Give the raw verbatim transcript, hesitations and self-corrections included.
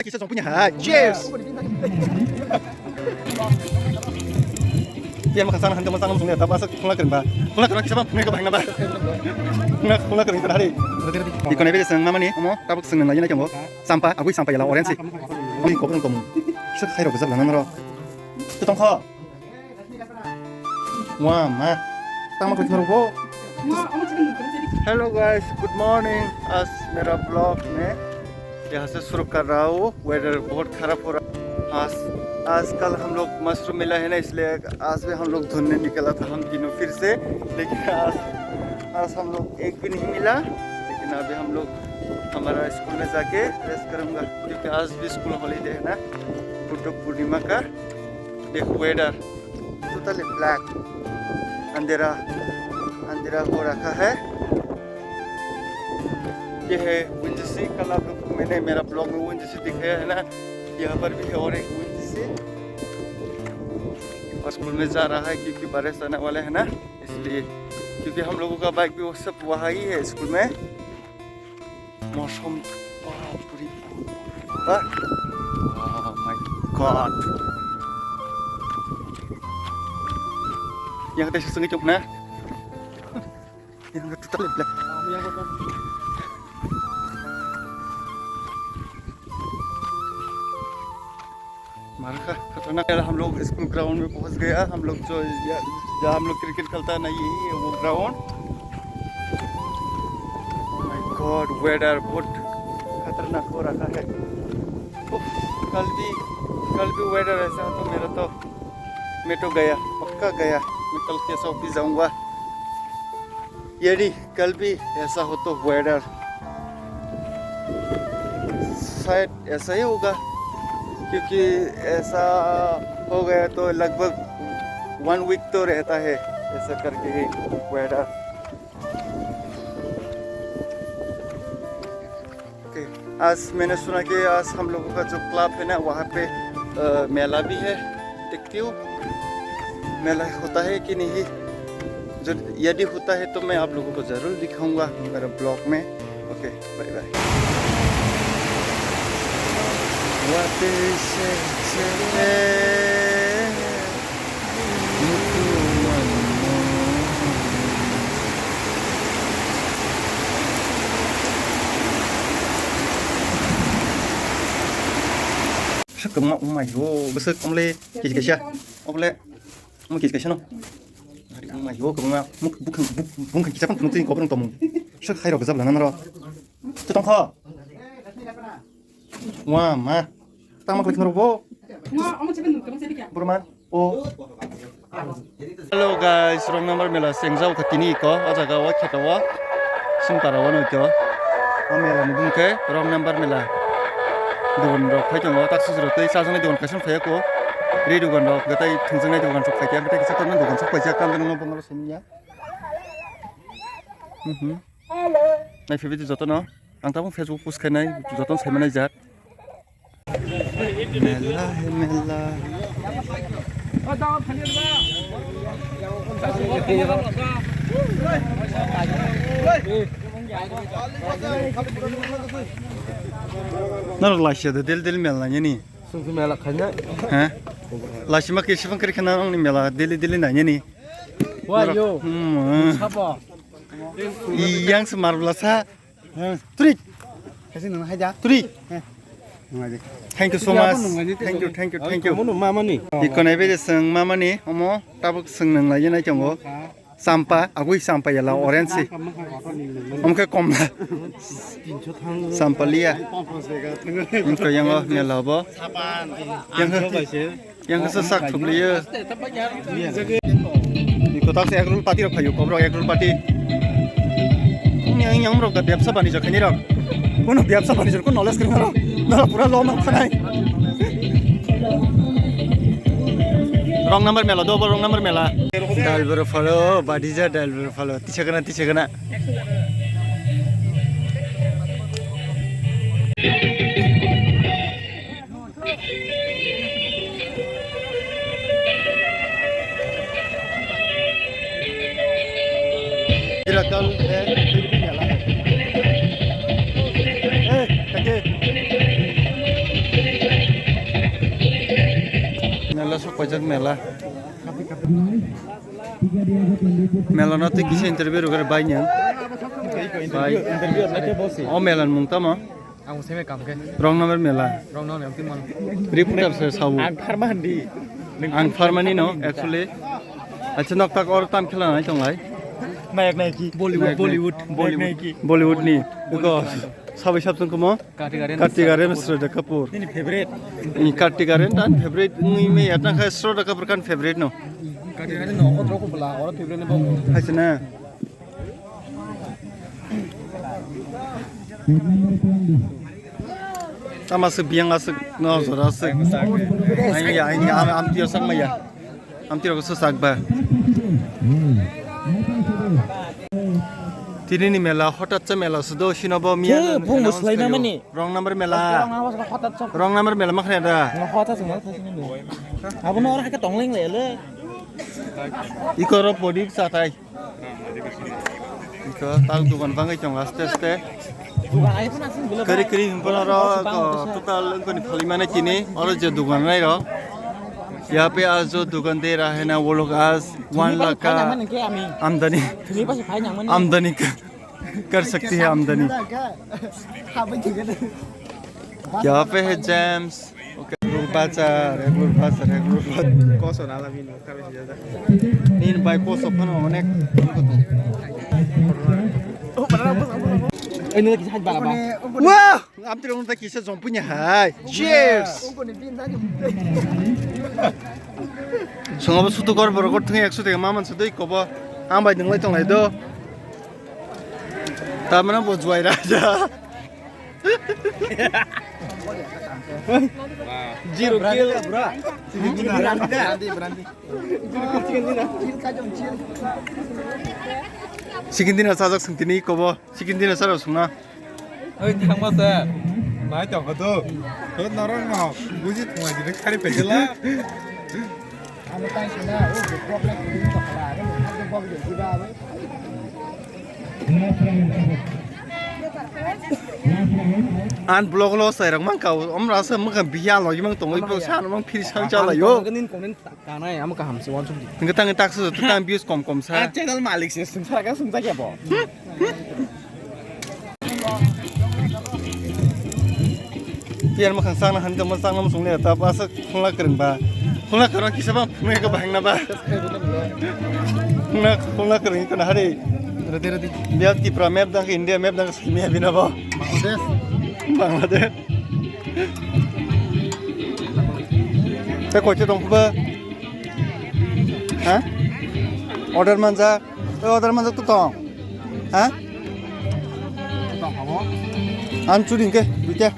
Kisa song punya hai. Cheers. Pian makan sana hantu makan langsung ya, tapi asal pulang keren ba. Pulang keren kisa bang punya kebang ba. Pulang pulang keren keren hari. Di kone beri sang mama ni, omo tabuk sang nang lagi na kyango. Sampa, agui sampa yala orange. Omi kopong komo. Kisa khairo gajab lana naro. Tutong kho. Wah, ma. Tama ko chharo bo. Hello guys, good morning. आज मेरा blog में यहाँ से शुरू कर रहा हूँ। वेदर बहुत खराब हो रहा है। आज आजकल हम लोग मशरूम मिला है ना, इसलिए आज भी हम लोग ढूंढने निकला था हम तीनों फिर से। लेकिन आज आज हम लोग एक भी नहीं मिला। लेकिन अभी हम लोग हमारा स्कूल में जाके रेस्ट करूँगा, क्योंकि आज भी स्कूल हॉलीडे है ना, बुद्ध पूर्णिमा का। देख वेदर टोटली ब्लैक, अंधेरा अंधेरा हो रखा है। ये है विंजसी, कल आप लोग को मैंने मेरा ब्लॉग में विंजसी दिखाया है ना, यहाँ पर भी है और एक विंजसी। और स्कूल में जा रहा है क्योंकि बारिश आने वाले है ना, इसलिए, क्योंकि हम लोगों का बाइक भी वो सब वहाँ ही है स्कूल में। मौसम, बाप रे, हाँ? Oh my God। Yang ada sesungguh cok na. Yang ada total black. मार खा, खतरनाक। हम लोग स्कूल ग्राउंड में पहुंच गया। हम लोग जो या, जहाँ हम लोग क्रिकेट खेलता है ना, यही है वो ground. Oh my God, weather बहुत खतरनाक हो रखा है। उफ, कल भी, कल भी वेदर ऐसा हो तो मेरा तो, मैं तो गया, पक्का गया। मैं कल कैसा भी जाऊंगा। यदि कल भी ऐसा हो तो वेदर शायद ऐसा ही होगा, क्योंकि ऐसा हो गया तो लगभग वन वीक तो रहता है ऐसा करके ही वेदर। ओके, आज मैंने सुना कि आज हम लोगों का जो क्लब है ना, वहाँ पे, अ, मेला भी है। देखती हूँ, मेला होता है कि नहीं। जो यदि होता है, तो मैं आप लोगों को ज़रूर दिखाऊंगा मेरा ब्लॉग में। Okay, bye bye. Bwswk kwbangma wngmai o, bwswk omle kis kaisa, omle omo kis kaisa no. Wngmai o kwbangma muk-, bukhang, buk-, bungkha kisa phang phunuk twi kokrwng tongmung. Bwswk hai rok gajab lana naro. Twi tongkho. Wa ma. Tangma khlai khna rok bo. Burma. O. Hello guys, wrong number mela sengjao kha tini iko, o jaga o kheta o Sinpara o no iko. O mela ni bung khe wrong number mela. Dogan rok phai tongo, taksi jora tei chajaknai dogan kaisa phai ko. Ri dogan rok, gatai thwngjaknai dogan sok phai khe, ang tei kisa tamni dogan sok phai jak, tamni no bongor simi ya. Mhm. Nai phai di joto no. Ang tabuk Facebook post khainai, joto sai manai jak. Mela hai mela. Naro lasia de del del mela nani. Sungsi mela khaina. He? Lasia ma kesi bang kiri khana ang ni mela del del nani. Wa yo. Hmm. Sabo. Yang semar belasa. Trik. Kasi nang haja. Trik. Thank you so much. Thank you, thank you, thank you. Mama ni. Iko nai bede seng mama ni omo tabuk seng nang lai nai tongo. Sampa, agui sampa yala orange si. Omo khe komla. Sampa liya. Iko yango mela bo. Yang Yang khe sak thukliyo. Ni kotak se egg roll party rok phayo, kobrok egg roll party. Yang yang rok da bebsa banijak khaini rok. Kono bebsa banijak ko knowledge kring rok. Nara pura lo mang khanai. Wrong number mela, double wrong number mela. Dal bro follow, badija dal bro follow. Tisakana, tisakana. Miracle है, फिर भी मेला है। ए, कटे। Sok paijak mela. Mela no tei kisa interview rwgwi bai nw. Bai. O mela ni mung tamo? Ang seme kam khe. Wrong number mela. Wrong number yang timon. Reporter se sabu. Ang pharma handi. Ang pharmani no actually. Acha nok tak or tam khela nai tonglai. Nayak naiki. Bollywood, Bollywood. Bollywood. Bollywood ni. Because sabai sabsong komo. Kartik Aryan. Kartik Aryan, Shraddha Kapoor. Nini favorite. Ni Kartik Aryan dan favorite ngi me yatna khai Shraddha Kapoor kan favorite no. Kartik Aryan no ko roko bela oro favorite ne bo. Haisana. Tama aswk biyang aswk no jora aswk. Aini aini am am tiyo sak maya. Am tiro ko sak ba. Tini ni mela hotat cha mela sudo sino bo miya. Phung muslai na mani. Wrong number mela. Wrong number mela makhna da. Hotat cha mela. Abo no ora ka tongling le le. Iko ro podi sa tai. Iko tang dukan bangwi tong aste aste. Kari kari himpono ro ko total wngkoni phalimani tini oro je dukan nai ro. Yape ajo dukan de raha hai na wo log aaj one lakh ka amdani amdani kar sakti hai amdani. Yape hai James. Rul bacha, rul bacha, rul bacha. Koso nala bini, kabe sijada. Nini bai koso phano onek. Ini lagi sahaj bara ba. Wah, amtri unta kisa jompunya hai. Cheers. Songabo sutu kor borok kor thung ekso tega maman sutu ikobo. Ang bai nunglai tonglai do. Tamana bo juai raja. Zero kill, bro. Chicken dinner. Chicken dinner sajak sung tini kobo. Chicken dinner sajak sungna. Oi, thangma se. Nai tong kho do. He norok no. Buji thongla jini khari pejela. An blog lo sai rok mang kau om rasa mang kan biya lo mang tong oi sa mang phir sang cha la yo. Kanai ama kaham se wansuk di. Nang tang tak su tang views kom kom sa. Channel malik se sung sa ka sung sa kya bo. Pian makhang sangna han tongma sangna musung le ta ba sa khulna kwrwng ba. Khulna kwrwng kisa ba phunui ka bahang na ba. Khulna khulna kwrwng ka na hari. Rati rati. Biya Tipra map dang India map dang simi abi na ba. Bangladesh. Bangladesh. Te koche tong ba. Ha? Order manjak. Oi, order manjak to tong. Ha? An churi hingke, duita.